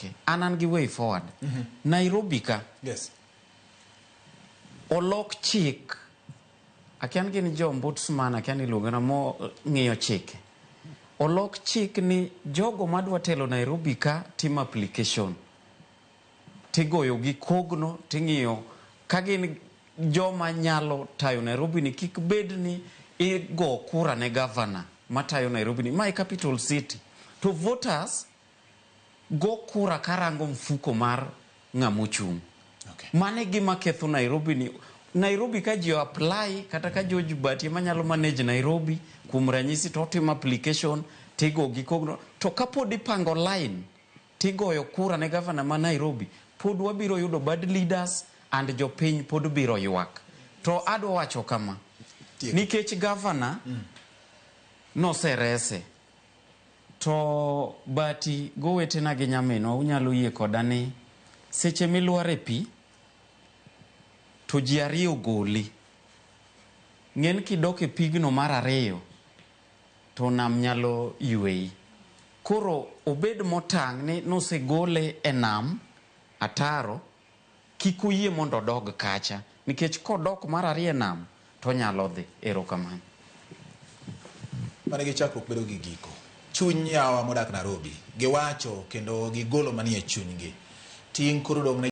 oloki. An an gi way forward. Nairobi ka olok chik. Akia ni gin jo ombudsman, akia ni iluongo na mo ng'iyo chike. Olok chik ni jogo madwa telo Nairobi ka timo application. Tigoyo gi kogno ting'iyo ka gin joma nyalo tayo Nairobi ni kik bed ni igo kura ne gavana matayo Nairobi ni. Ma e capital city. To voters go kura karango mfuko mar ng'ama ochung'. Mano e gima ketho Nairobi ni. Nairobi ka ji apply kata ka George Bati ema nyalo manage Nairobi kuom ranyisi to otimo application tigo gi kogno to kapod ipango line tigoyo kura ne gavana ma Nairobi pod wabiro yudo bad leaders and jopiny pod biro ywak. To adwa wacho kama, Tieko. nikech gavana noserese to Bati gowetena gi nyaminwa unyalo yie koda ni seche milwar e pi to ji ariyo goli, ng'en kidok e pigno mar ariyo to nam nyalo yweyi. Koro obed motang' ni nosegole e nam ataro, kik oyie mondo odog kacha nikech kodok mar ariyo e nam to onyalo dhi. Erokamano. Mane gi chakruok bedo gi giko. Chuny yawa modak Nairobi, giwacho kendo gigolo manie chunygi. Ting' koro dong' ne